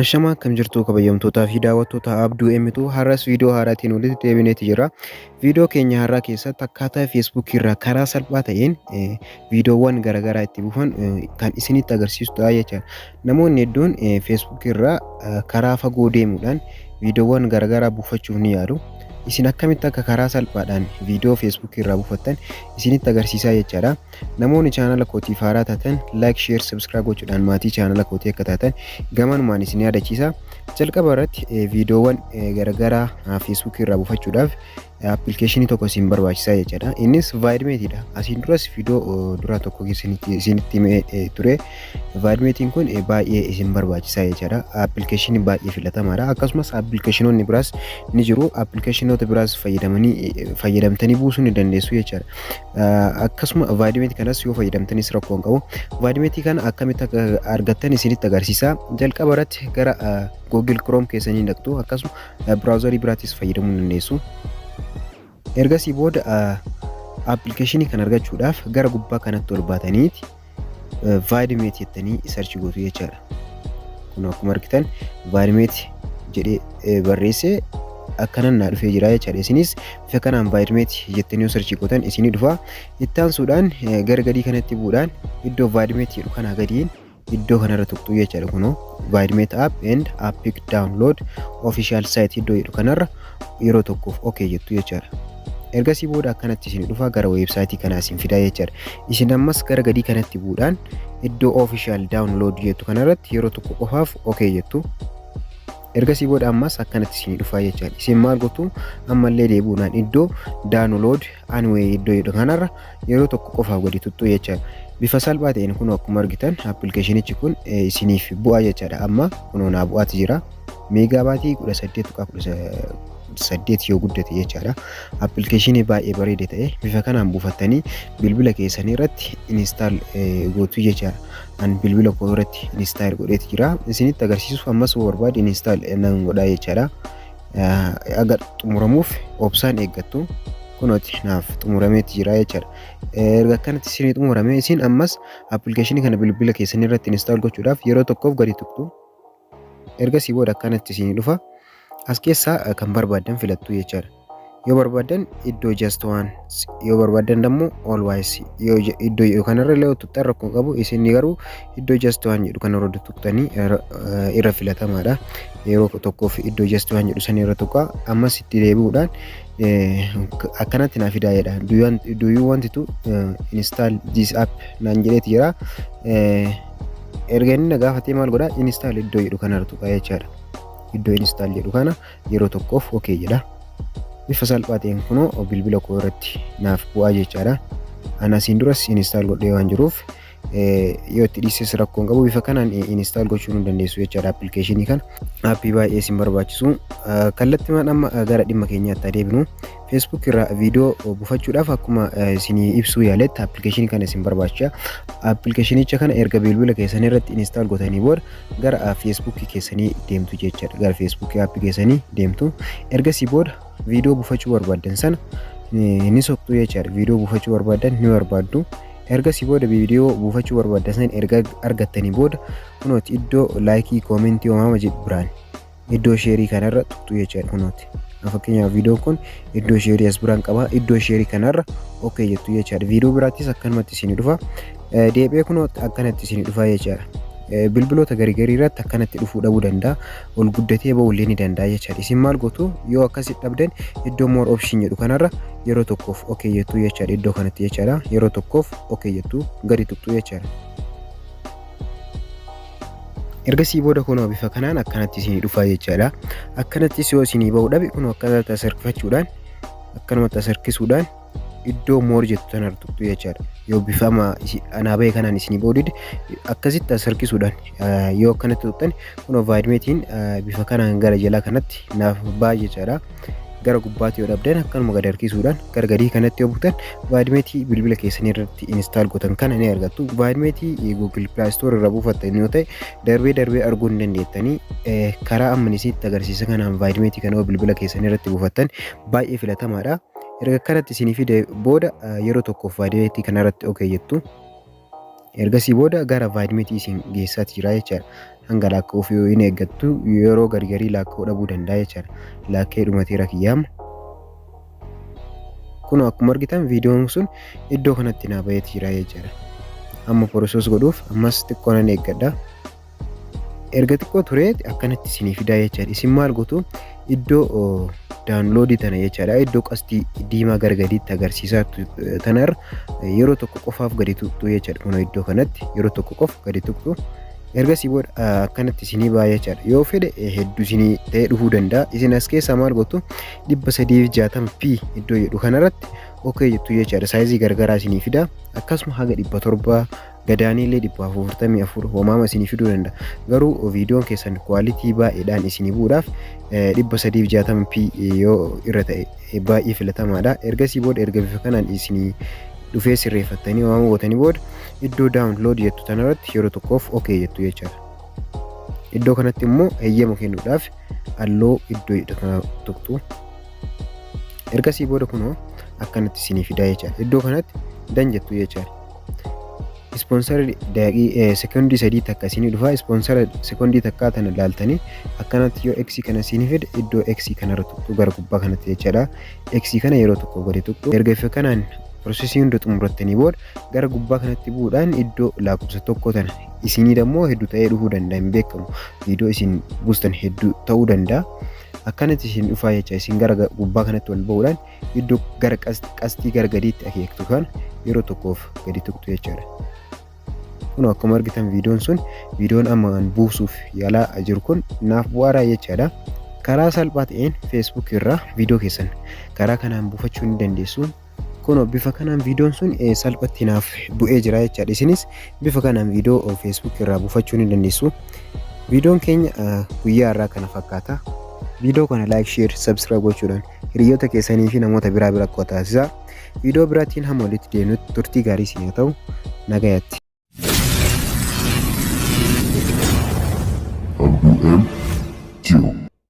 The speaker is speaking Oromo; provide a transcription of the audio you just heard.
Ashamaa, akkam jirtu kabajamtootaa fi daawwattoota Abduu Emituu? Har'as viidiyoo haaraatiin walitti deebineeti jira. Viidiyoo keenya har'aa keessatti akkaataa Feesbuukii irraa karaa salphaa ta'een viidiyoowwan garaagaraa itti buufan kan isinitti agarsiisu ta'a jechuudha. Namoonni hedduun Feesbuukii irraa karaa fagoo deemuudhaan viidiyoowwan garaagaraa buufachuuf ni yaalu. Isin akkamitti akka karaa salphaadhaan viidiyoo Feesbuukii irraa buufattan isinitti agarsiisaa jechaadha. Namoonni chaanala kootiif haaraa taatan like, share, subscribe gochuudhaan maatii chaanala kootii akka taatan gamanumaan isin yaadachiisa. Jalqaba irratti viidiyoowwan garaagaraa Feesbuukii irraa buufachuudhaaf appilikeeshinii tokko isin barbaachisaa jechaadha. Innis VidMateidha. Asiin duras viidiyoo duraa tokko isinitti himee ture. VidMatein kun baay'ee isin barbaachisaa jechaadha. Appilikeeshinii baay'ee filatamaadha. Akkasumas appilikeeshinoonni biraas ni jiru. Appilikeeshinoota biraas fayyadamtanii buusuu ni dandeessu jechaadha. Akkasuma VidMate kanas yoo fayyadamtanis rakkoo hin qabu. VidMate kana akkamitti akka argattan isinitti agarsiisa. Jalqaba irratti gara Google Chrome keessanii dhaqxu, akkasuma browserii biraattis fayyadamuu ni dandeessu. Ergasii booda appilikeeshinii kana argachuudhaaf gara gubbaa kanatti ol baataniiti VidMate jettanii search gootu jechaadha. Kun akkuma argitan VidMate jedhee barreessee akkanan naa dhufee jira jechaadha. Isinis bifa kanaan VidMate jettanii yoo search gootan isinii dhufa. Itti aansuudhaan gara gadii kanatti bu'uudhaan iddoo VidMate jedhu kanaa gadiin iddoo kanarra tuqxu jechaadha. Kunoo VidMate app and APK download official site iddoo jedhu kanarra yeroo tokkoof okay jettu jechaadha. Ergasii booda akkanatti isin dhufa, gara weebsaayitii kanaa isin fidaa jechaadha. Isin ammas gara gadii kanatti bu'uudhaan iddoo official download jettu kanarratti yeroo tokko qofaaf okay jettu. Ergasii booda ammas akkanatti isin dhufaa jechaadha. Isin maal gootu? Ammallee deebi'uudhaan iddoo download anyway iddoo jedhu kanarra yeroo tokko qofaaf gadi tuqxu jechaadha. Bifa salphaa ta'een kun akkuma argitan appilikeeshinichi kun isiniif bu'aa jechaadha. Amma kunoo naa bu'aati jira. Meegaabaatii 18.18 yoo guddate jechaadha. Appilikeeshinii baay'ee bareeda ta'e bifa kanaan buufattanii bilbila keessanii irratti install gootu jechaadha. An bilbila koo irratti install godheeti jira. Isinitti agarsiisuuf ammas barbaade install nan godhaa jechaadha. Aga xumuramuuf obsaan eeggattu. Kunooti naaf xumurameeti jira jechaadha. Erga akkanatti isinii xumurame, isin ammas appilikeeshinii kana bilbila keessanii irratti install gochuudhaaf yeroo tokkoof gadi tuqxu. Ergasii booda akkanatti isinii dhufa. As keessaa kan barbaaddan filattu jechaadha. Yoo barbaaddan iddoo just once, yoo barbaaddan immoo always yoo iddoo jedhu kanarra illee tuqxan rakkoo qabu. Isin garuu iddoo just once jedhu kanarra tuqxanii irra filatamaadha. Yeroo tokkoof iddoo just once jedhu san irra tuqaa. Ammas itti deebi'uudhaan akkanatti naa fidaa jedha. "Do you want to install this app?" naan jedheeti jira. Erga inni na gaafatee maal godhaa? Install iddoo jedhu kanarra tuqaa jechaadha. Iddoo install jedhu kana yeroo tokkoof okay jedha. Bifa salphaa ta'een kunoo bilbila koo irratti naaf bu'aa jechaadha. Ana asiin duras install godhee waan jiruuf yoo itti dhiises rakkoo hin qabu. Bifa kanaan install gochuu ni dandeessu jechaadha appilikeeshinii kana. Aappii baay'ee isin barbaachisu. Kallattiimaan amma gara dhimma keenyaatti adeemnu. Facebook irraa viidiyoo buufachuudhaaf akkuma isinii ibsuu yaaletti appilikeeshinii kana isin barbaachisa. Appilikeeshinicha kana erga bilbila keessanii irratti install gootanii booda gara Feesbuukii keessanii deemtu jechaadha. Gara Feesbuukii aappii keessanii deemtu. Ergasii booda viidiyoo buufachuu barbaaddan sana ni soqxu jechaadha. Viidiyoo buufachuu barbaaddan ni barbaaddu. Ergasii booda viidiyoo buufachuu barbaaddan sana erga argattanii booda kunooti iddoo like, comment uumama jedhu biraan iddoo share kanarra tuqxu jechaadha kunooti. Fakkeenyaaf, viidiyoon kun iddoo share as biraan qaba. Iddoo share kanarra okay jettu jechaadha. Viidiyoo biraattis akkanumatti isinii dhufa. Deebi'ee kunoo akkanatti isinii dhufa jechaadha. Bilbiloota garii garii irratti akkanatti dhufuu dhabuu danda'a. Ol guddatee ba'uu illee ni danda'a jechaadha. Isin maal gootu? Yoo akkasitti dhabdan iddoo more option jedhu kanarra yeroo tokkoof okay jettu jechaadha. Iddoo kanatti jechaadha. Yeroo tokkoof okay jettu, gadi tuqxu jechaadha. Ergasii booda kunoo bifa kanaan akkanatti isinii dhufa jechaadha. Akkanattis yoo isinii ba'uu dhabe, kunoo akkanatti as harkifachuudhaan, akkanumatti as harkisuudhaan iddoo more jettu sana tuqxu jechaadha. Yoo bifa anaa bahe kanaan isinii ba'uu dide, akkasitti as harkisuudhaan yoo akkanatti tuqxan, kunoo VidMateiin bifa kanaan gara jalaa kanatti naaf ba'a jechaadha. Gara gubbaatti yoo dhabdan, akkanuma gad harkisuudhaan gara gadii kanatti yoo buutan, VidMate bilbila keessanii irratti install gootan kana ni argattu. VidMate Google Play Store irra buufattan yoo ta'e darbee darbee arguu ni dandeettanii. Karaa amma isinitti agarsiisa kanaan VidMate kana yoo bilbila keessanii irratti buufattan baay'ee filatamaadha. Erga akkanatti isinii fide booda yeroo tokkoof VidMate kana irratti okay jettu. Ergasii booda gara VidMate isin geessaati jira jechaadha. Hanga laakka'uuf yoo hin eeggattu yeroo gargarii laakka'uu dhabuu danda'a jechaadha. Laakka'ee dhumateera kiyyaama. Kun akkuma argitan viidiyoon sun iddoo kanatti naa baheeti jira jechaadha. Amma process godhuuf ammas xiqqoo nan eeggadha. Erga xiqqoo turee akkanatti isinii fidaa jechaadha. Isin maal gootu? Iddoo download tana jechaadha. Iddoo qastii diimaa gara gadiitti agarsiisaa tanarra yeroo tokko qofaaf gadi tuqxu jechaadha. Kun iddoo kanatti yeroo tokko qofa gadi tuqxu. Ergasii booda akkanatti isinii ba'a jechaadha. Yoo fedhe hedduu isinii ta'ee dhufuu danda'a. Isin as keessaa maal gootu? 360p iddoo jedhu kanarratti okay jettu jechaadha. Size garagaraa isinii fida. Akkasuma haga 700 gadaanii illee 444 homaama isinii fiduu danda'a. Garuu viidiyoon keessan quality baay'eedhaan isinii bu'uudhaaf 360p yoo irra ta'e baay'ee filatamaadha. Ergasii booda erga bifa kanaan isinii dhufee sirreeffattanii homaama gootanii booda iddoo download jettu tanarratti yeroo tokkoof okay jettu jechaadha. Iddoo kanatti immoo heeyyama kennuudhaaf allow iddoo jedhu kana tuqxu. Ergasii booda kunoo akkanatti isinii fidaa jechaadha. Iddoo kanatti done jettu jechaadha. Sponsor sekoondii 3 takka isinii dhufa. Sponsor sekoondii takkaa tana laaltanii akkanatti yoo X kana isinii fide iddoo X kanarra tuqxu gara gubbaa kanatti jechaadha. X kana yeroo tokko gadi tuqxu. Erga ifa kanaan process hunda xumurattanii booda gara gubbaa kanatti bu'uudhaan iddoo lakkoofsa tokko tana isinii dammoo hedduu ta'ee dhufuu danda'a, hin beekamu. Viidiyoo isin buustan hedduu ta'uu danda'a. Akkanatti isin dhufaa jecha. Isin gara gubbaa kanatti ol ba'uudhaan iddoo gara qastii gara gadiitti akeektu kan yeroo tokkoof gadi tuqxu jechaadha. Kun akkuma argitan viidiyoon sun, viidiyoon amma buusuuf yaalaa jiru kun naaf bu'aaraa jechaadha. Karaa salphaa ta'een Facebook irraa viidiyoo keessan karaa kanaan buufachuu ni dandeessu. Kun bifa kanaan viidiyoon sun salphatti naaf bu'ee jira jechaadha. Isinis bifa kanaan viidiyoo Facebook irraa buufachuu ni dandeessu. Viidiyoon keenya guyyaa irraa kana fakkaata. Viidiyoo kana like, share, subscribe gochuudhaan hiriyoota keessanii fi namoota biraa bira akka taasisaa. Viidiyoo biraatiin hamma walitti deemnutti turtii gaarii isin haa ta'u. Nagayatti. WM Tube.